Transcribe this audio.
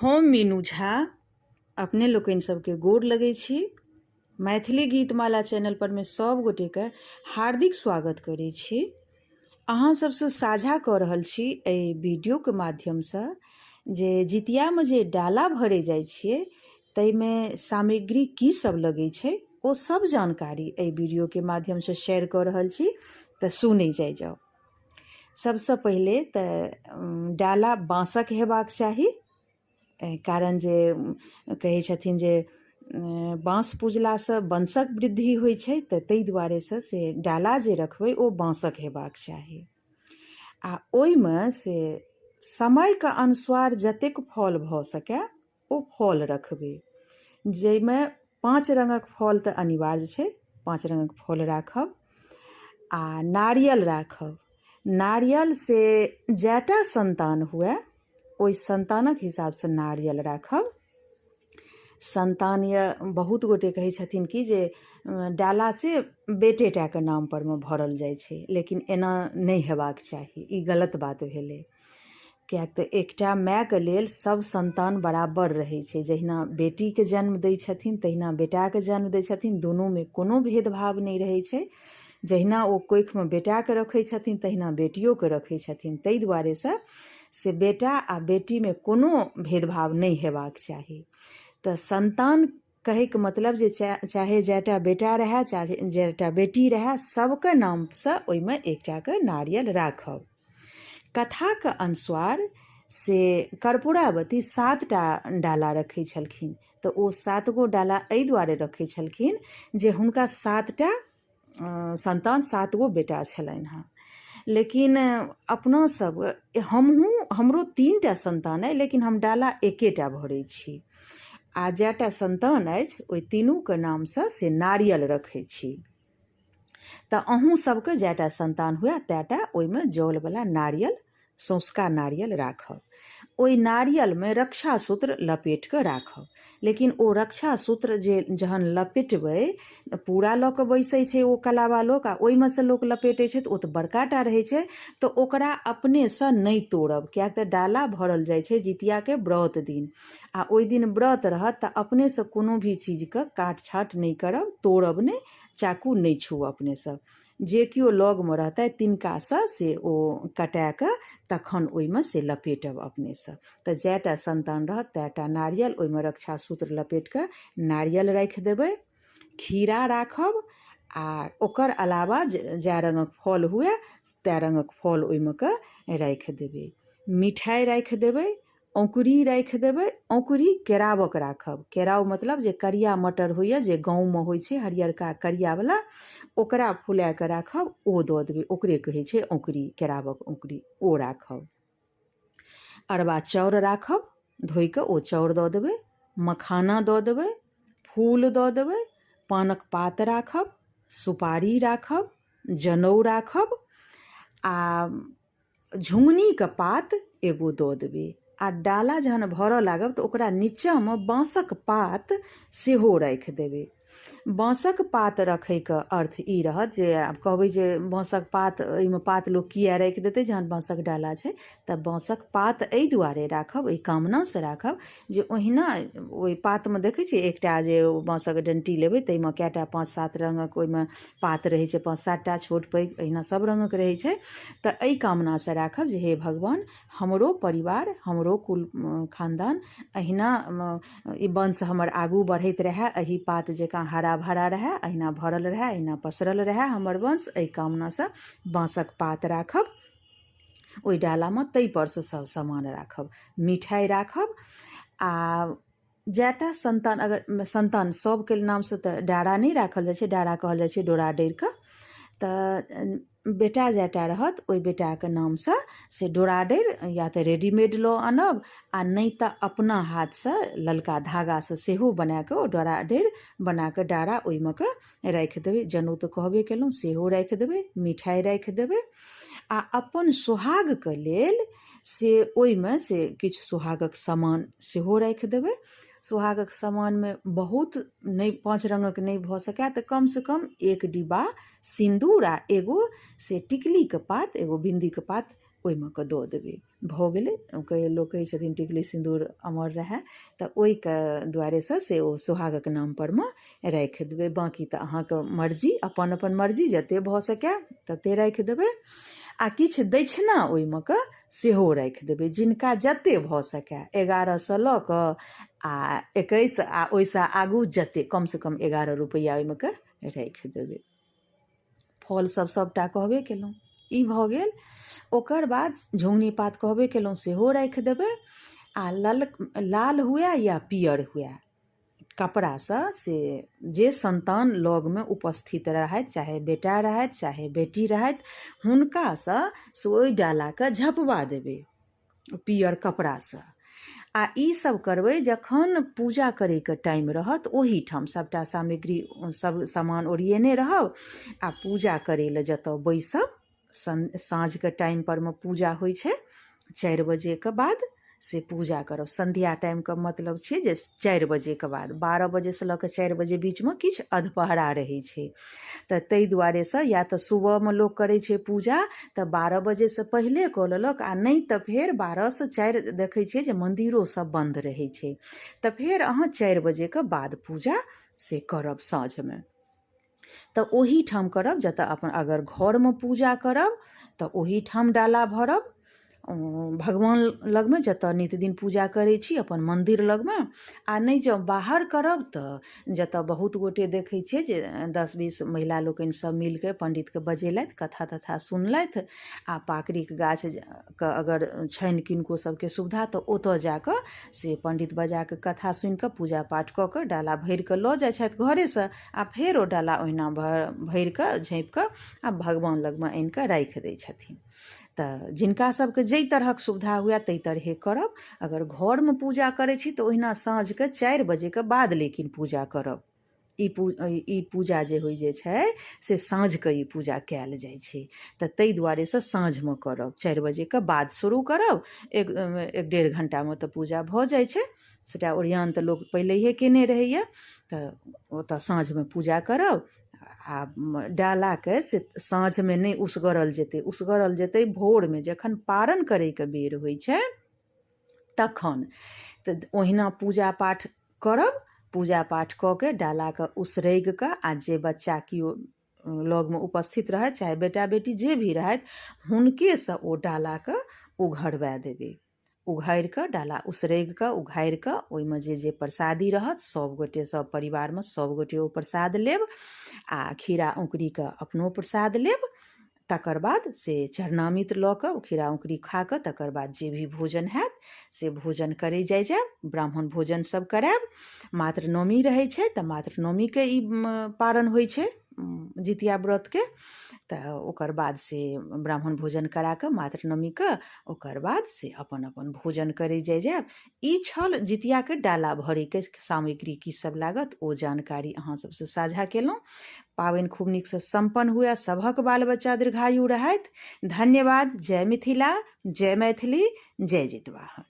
हम मीनू झा अपने लोकनि सबके गोर लगै छी। मैथिली गीतमाला चैनल पर मे सब गोटेके हार्दिक स्वागत करै छी। अहाँ सबसँ साझा कऽ रहल छी एहि वीडियोके माध्यमसँ जे जितियामे जे डाला भरै जाइ छियै ताहिमे सामग्री की सब लगै छै ओ सब जानकारी एहि वीडियोके माध्यमसँ शेयर कऽ रहल छी, तऽ सुनै जाइ जाउ। सबसँ पहिले तऽ डाला बाँसक हेबाक चाही, कारण जे कहै छथिन जे बाँस पूजलासँ वंशक वृद्धि होइ छै, तऽ ताहि दुआरेसँ से डाला जे रखबै ओ बाँसक हेबाक चाही। आ ओहिमे से समयके अनुसार जतेक फल भऽ सकै ओ फल रखबै, जाहिमे 5 रङ्गक फल तऽ अनिवार्य छै। 5 रङ्गक फल राखब आ नारियल राखब। नारियल से जएटा सन्तान हुए ओहि सन्तानक हिसाबसँ नारियल राखब। सन्तान यऽ, बहुत गोटे कहै छथिन कि जे डाला से बेटेटाके नामपर मे भरल जाइ छै, लेकिन एना नहि हेबाक चाही, ई गलत बात भेलै। किएक तऽ एकटा मायके लेल सब सन्तान बराबर रहै छै। जहिना बेटीके जन्म दै छथिन तहिना बेटाके जन्म दै छथिन, दुनूमे कोनो भेदभाव नहि रहै छै। जहिना ओ कोखिमे बेटाके रखै छथिन तहिना बेटियोके रखै छथिन। ताहि दुआरेसँ से बेटा आ बेटीमे कोनो भेदभाव नहि हेबाक चाही। तऽ सन्तान कहैके मतलब जे चाहे जएटा बेटा रहए चाहे जएटा बेटी रहए, सबके नामसँ ओहिमे एकटाके नारियल राखब। कथाके अनुसार से कर्पूरावती 7टा डाला रखै छलखिन, तऽ ओ 7 गो डाला एहि दुआरे रखै छलखिन जे हुनका 7टा सन्तान 7 गो बेटा छलनि हँ। लेकिन अपना सब हमहूँ हमरो 3टा सन्तान अइ, लेकिन हम डाला एकेटा भरै छी आ जएटा सन्तान अछि ओहि तीनूके नामसँ से नारियल रखै छी। तऽ अहूँ सबके जएटा सन्तान हुए तएटा ओहिमे जलवला नारियल, सौंसका नारियल राखब। ओहि नारियलमे रक्षा सूत्र लपेट कऽ राखब, लेकिन ओ रक्षा सूत्र जे जहन लपेटबै, पूरा लऽ कऽ बैसै छै ओ कलावा लोक आ ओहिमे सँ लोक लपेटै छै, तऽ ओ तऽ बड़का टा रहै छै, तऽ ओकरा अपनेसँ नहि तोड़ब, किएक तऽ डाला भरल जाइ छै जितियाके व्रत दिन आ ओहि दिन व्रत रहत, तऽ अपनेसँ कोनो भी चीजके काट छाँट नहि करब, तोड़ब नहि, चाकू नहि छू अपनेसँ। जे केओ लगमे रहतै तिनकासँ से ओ कटाए कऽ तखन ओहिमे से लपेटब अपनेसँ। तऽ जएटा सन्तान रहत तएटा नारियल ओहिमे रक्षा सूत्र लपेट कऽ नारियल राखि देबै, खीरा राखब आ ओकर अलावा जए रङ्गक फल हुए तए रङ्गक फल ओहिमे कऽ राखि देबै, मिठाइ राखि देबै, औँकुरी राखि देबै। औँकुरी केरावक राखब। केराव मतलब जे करिया मटर होइए, जे गाँवमे होइ छै हरियरका करियावला, ओकरा फुलाए कऽ राखब, ओ दऽ देबै, ओकरे कहै छै औँकुरी, केरावक औँकुरी ओ राखब। अरबा चाउर राखब, धोइ कऽ ओ चाउर दऽ देबै, मखाना दऽ देबै, फूल दऽ देबै, पानक पात राखब, सुपारी राखब, जनउ राखब आ झुङ्गनीके पात एगो दऽ देबै। आ डाला जहन भरऽ लागब तऽ ओकरा नीचाँमे बाँसक पात सेहो राखि देबै। बाँसक पात रखैके अर्थ ई रहत जे आब कहबै जे बाँसक पात एहिमे पात लोक किए राखि देतै जहन बाँसक डाला छै, तऽ बाँसक पात एहि दुआरे राखब, एहि कामनासँ राखब जे ओहिना ओहि पातमे देखै छियै एकटा जे बाँसक डण्टी लेबै ताहिमे कएटा 5-7 रङ्गक ओहिमे पात रहै छै, 5-7टा छोट पैघ एहिना सब रङ्गक रहै छै। तऽ एहि कामनासँ राखब जे हे भगवान, हमरो परिवार, हमरो कुल खानदान एहिना ई वंश हमर आगू बढ़ैत रहए, एहि पात जकाँ हरा भरा रहए, एहिना भरल रहए, एहिना पसरल रहए हमर वंश। एहि कामनासँ बाँसक पात राखब ओहि डालामे, ताहिपरसँ सब सामान राखब, मिठाइ राखब। आ जएटा सन्तान, अगर सन्तान सबके नामसँ तऽ डारा नहि राखल जाइ छै, डारा कहल जाइ छै डोरा डोरिके, तऽ बेटा जएटा रहत ओहि बेटाके नामसँ से डोरा डोरि या तऽ रेडीमेड लऽ आनब आ नहि तऽ अपना हाथसँ ललका धागासँ सेहो बनाकऽ ओ डोरा डोरि बनाकऽ डारा ओहिमे कऽ राखि देबै। जनउ तऽ कहबे केलहुँ, सेहो राखि देबै, मिठाइ राखि देबै आ अपन सोहागके लेल से ओहिमे से किछु सोहागक सामान सेहो राखि देबै। सोहागक सामानमे बहुत नहि, 5 रङ्गक नहि भऽ सकए तऽ कमसँ कम एक डिब्बा सिन्दूर आ एगो से टिकलीके पात, एगो बिन्दीके पात ओहिमे कऽ दऽ देबै। भऽ गेलै। कहै लोक कहै छथिन टिकली सिन्दूर अमर रहए, तऽ ओहिके दुआरेसँ से ओ सोहागक नामपर मे राखि देबै। बाँकी तऽ अहाँके मर्जी, अपन अपन मर्जी, जतेक भऽ सकए ततेक राखि देबै। आ किछु दक्षिणा ओहिमे कऽ सेहो राखि देबै, जिनका जतेक भऽ सकए, 11सँ लऽ कऽ आ 21 आ ओहिसँ आगू जतेक, कमसँ कम 11 रुपैआ ओहिमे कऽ राखि देबै। फल सब सबटा कहबे केलहुँ, ई भऽ गेल। ओकर बाद झुङ्गनी पात कहबे केलहुँ, सेहो राखि देबै। आ लल लाल हुए या पियर हुए कपड़ासँ से जे सन्तान लगमे उपस्थित रहथि, चाहे बेटा रहथि चाहे बेटी रहथि, हुनकासँ से ओहि डालाके झपबा देबै पियर कपड़ासँ। आ ई सब करबै जखन पूजा करैके टाइम रहत, ओहिठाम सबटा सामग्री सब सामान ओरियेने रहब आ पूजा करै लए जतऽ बैसब, साँझके टाइम परमे पूजा होइ छै 4 बजेके बाद से पूजा करब। संध्या टाइमके मतलब छै जे 4 बजेके बाद, 12 बजेसँ लऽ कऽ 4 बजे बीचमे किछु अधपहरा रहै छै, तऽ ताहि दुआरेसँ या तऽ सुबहमे लोक करै छै पूजा तऽ 12 बजेसँ पहिले कऽ लेलक, आ नहि तऽ फेर 12सँ 4 देखै छियै जे मन्दिरो सब बन्द रहै छै, तऽ फेर अहाँ 4 बजेके बाद पूजा से करब साँझमे। तऽ ओहीठाम करब जतऽ अपन, अगर घरमे पूजा करब तऽ ओहीठाम डाला भरब भगवान लगमे जतऽ नित दिन पूजा करै छी अपन मन्दिर लगमे। आ नहि जँ बाहर करब तऽ जतऽ बहुत गोटे देखै छियै जे 10-20 महिला लोकनि सब मिलके पण्डितके बजेलथि, कथा तथा सुनलथि, आ पाकड़िके गाछ के अगर छनि किनको सबके सुविधा तऽ ओतऽ जाकऽ से पण्डित बजाकऽ कथा सुनिकऽ पूजा पाठ कऽ कऽ डाला भरिकऽ लऽ जाइ छथि घरेसँ, आ फेर ओ डाला ओहिना भरिकऽ झाँपिकऽ आ भगवान लगमे आनिकऽ राखि दै छथिन। तऽ जिनका सबके जाहि तरहक सुविधा हुए ताहि तरहे करब। अगर घरमे पूजा करै छी तऽ ओहिना साँझके 4 बजेके बाद लेकिन पूजा करब। ई पूजा जे होइ जे छै से साँझके ई पूजा कयल जाइ छै, तऽ ताहि दुआरेसँ साँझमे करब, 4 बजेके बाद शुरू करब, एक डेढ़ घण्टामे तऽ पूजा भऽ जाइ छै। सेटा ओरियान तऽ लोक पहिलहिए केने रहैए, तऽ ओतऽ साँझमे पूजा करब। आ डालाके से साँझमे नहि उसगरल जेतै, उसगरल जेतै भोरमे जखन पारण करैके बेर होइ छै तखन। तऽ ओहिना पूजा पाठ करब, पूजा पाठ कऽ के डालाके उसरगि कऽ आ जे बच्चा केओ लगमे उपस्थित रहथि, चाहे बेटा बेटी जे भी रहथि, हुनकेसँ ओ डालाके उघरवा देबै। उघारि कऽ डाला उसरगि कऽ उघारि कऽ ओहिमे जे जे प्रसादी रहत सब गोटे सब परिवारमे सब गोटे ओ प्रसाद लेब, आ खीरा औंकुरीके अपनो प्रसाद लेब। तकर बाद से चरणामित लऽ कऽ ओ खीरा औंकुरी खा कऽ तकर बाद जे भी भोजन हैत से भोजन करै जाइ जायब, ब्राह्मण भोजन सब करायब। मातृ नवमी रहै छै तऽ मातृ नवमीके ई पारण होइ छै जितिया व्रतके, तऽ ओकर बाद से ब्राह्मण भोजन करा कऽ मातृ नवमीके ओकर बाद से अपन अपन भोजन करै जाइ जायब। ई छल जितियाके डाला भरैके सामग्री की सब लागत ओ जानकारी अहाँ सबसँ साझा केलहुँ। पाबनि खूब नीकसँ सम्पन्न हुए, सभक बाल बच्चा दीर्घायु रहथि। धन्यवाद। जय मिथिला, जय मैथिली, जय जितवाहन।